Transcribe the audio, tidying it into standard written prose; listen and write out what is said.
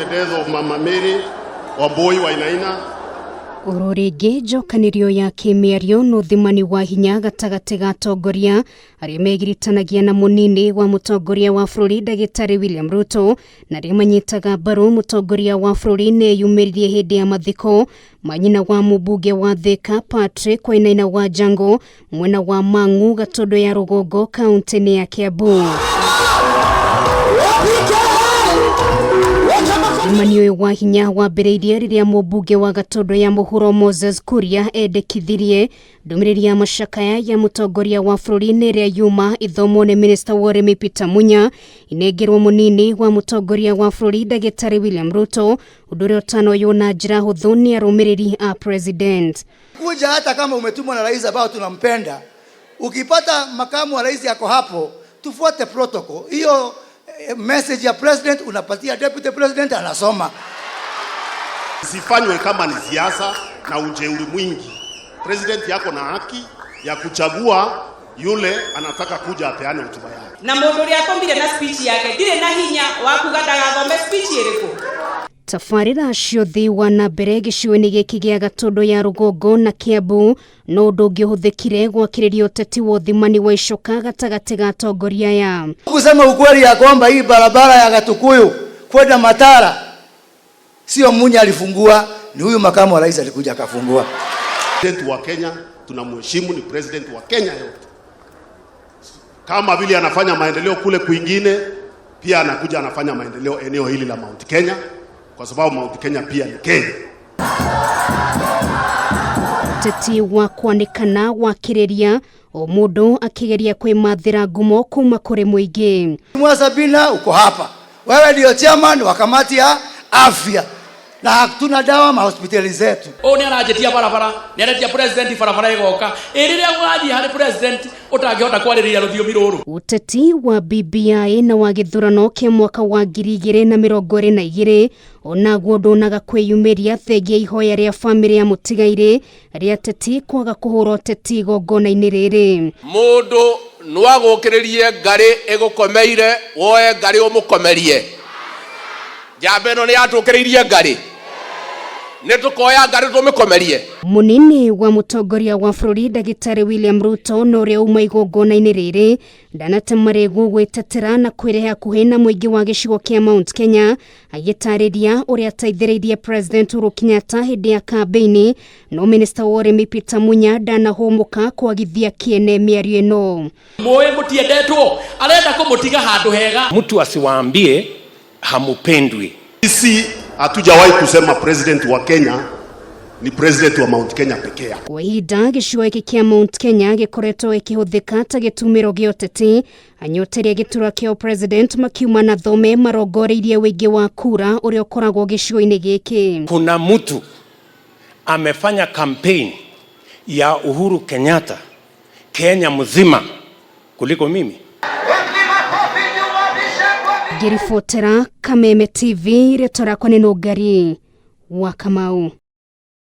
The death of Mama Mary Wambui Wainaina. Oro rĩngĩ njokanĩrio ya kĩmĩario na ũthimani wa hinya gatagatĩ ga atongoria arĩa megiritanagia na mũnini wa mũtongoria wa bũrũri ndagĩtarĩ William Ruto na arĩa manyitaga mbaru mũtongoria wa bũrũri nĩ eyumĩririe hĩndĩ ya mathiko ma nyina wa mũmbunge wa Thika Patrick Wainaina wa Jango mwena wa Mang'u Gatondo ya rũgongo kaunti-inĩ ya Kiambu. Mũcemanio ũyũ wa hinya wambĩrĩirie rĩrĩa mũmbunge wa Gatondo ya mũhuro Moses Kuria endekithirie ndũmĩrĩri ya macakaya ya mũtongoria wa bũrũri nĩ ĩrĩa yuma ithomwo nĩ minista wa ũrĩmi Peter Munya inengerwo mũnini wa mũtongoria wa bũrũri ndagĩtarĩ William Ruto, ũndũ ũrĩa ũtanoywo na njĩra hũthũ nĩ arũmĩrĩri a president. Kuja hata kama umetumwa na rais ambao tunampenda, ukipata makamu wa rais yako hapo, tufuate protocol hiyo. Message ya president unapatia deputy president anasoma. Isifanywe kama ni siasa na ujeuri mwingi. President yako na haki ya kuchagua yule anataka kuja apeane hotuba yake. Na mundu uria akombire na speech yake ndire na hinya wa kuga ndagathome speech iriku. Tabarĩra cia ũthii wa na mbere gĩcigo-inĩ gĩkĩ gĩa Gatũndũ ya rũgongo na Kiambu no ũndũ ũngĩ ũhũthĩkire gwakĩrĩria ũteti wa ũthimani wa icoka gatagatĩ ga atongoria aya. Kusema ukweli ya kwamba hii barabara ya Gatukuyu kwenda Matara sio Munya alifungua, ni huyu makamu wa rais alikuja akafungua. President wa Kenya tunamheshimu, ni president wa Kenya yote. Kama vile anafanya maendeleo kule kwingine, pia anakuja anafanya maendeleo eneo hili la Mount Kenya, kwa sababu Mount Kenya pia ni Kenya. Ũteti wa kwanĩkana wakĩrĩria o mũndũ akĩgeria kwĩmathĩra ngumo kuma kũrĩ mũingĩ. Mwa Sabina uko hapa, wewe ndio chairman wa kamati ya afya na hatuna dawa mahospitali zetu. Ũyũ nĩ aranjĩtia barabara, nĩ aretia president barabara ĩgoka. Ĩ rĩrĩa ũgathiĩ harĩ president ũtangĩhota kwarĩrĩria rũthiomi rũrũ. Ũteti wa BBI na wa gĩthurano kĩa mwaka wa 2022 onaguo ndunaga kwĩyumĩria thengia ihoya rĩa bamĩrĩ ya mũtigairĩ rĩa ateti kwaga kũhũra ũteti igongona-inĩ rĩrĩ. Mũndũ no agũkĩrĩrie ngarĩ ĩgũkomeire, woe ngarĩ ũmũkomerie. Njamba ĩno nĩ yatũkĩrĩirie ngarĩ, nĩ tũkoya ngarĩ tũmĩkomerie. Mũnini wa mũtongoria wa bũrũri ndagĩtarĩ William Ruto na ũrĩa uma igongona-inĩ rĩrĩ ndanate marĩgu gwĩtetera na kwĩrehe hakuhĩ na mũingĩ wa gĩcigo kĩa Mount Kenya agĩtarĩria ũrĩa ateithĩrĩirie President Uhuru Kenyatta hĩndĩ ya kambĩini, no minista wa ũrĩmi Peter Munya ndanahũmũka kwagithia kĩene mĩario ĩno. Mũĩ mũtiendetwo, arenda kũmũtiga handũ hega. Mtu asiwaambie hamupendwi. Sisi hatujawahi kusema president wa Kenya ni president wa Mount Kenya pekee yake. Kwa ihinda gĩcigo gĩkĩ kĩa Mount Kenya gĩkoretwo gĩkĩhũthĩka ta gĩtumĩro gĩa ũteti, anyoteri a gĩturwa kĩa president makiuma na thome marongoreirie ũingĩ wa kura ũrĩa ũkoragwo gĩcigo-inĩ gĩkĩ. Kuna mtu amefanya campaign ya Uhuru Kenyatta Kenya mzima kuliko mimi. Ngĩribotera Kameme TV, rĩtwa rĩakwa nĩ Nũngari wa Kamau.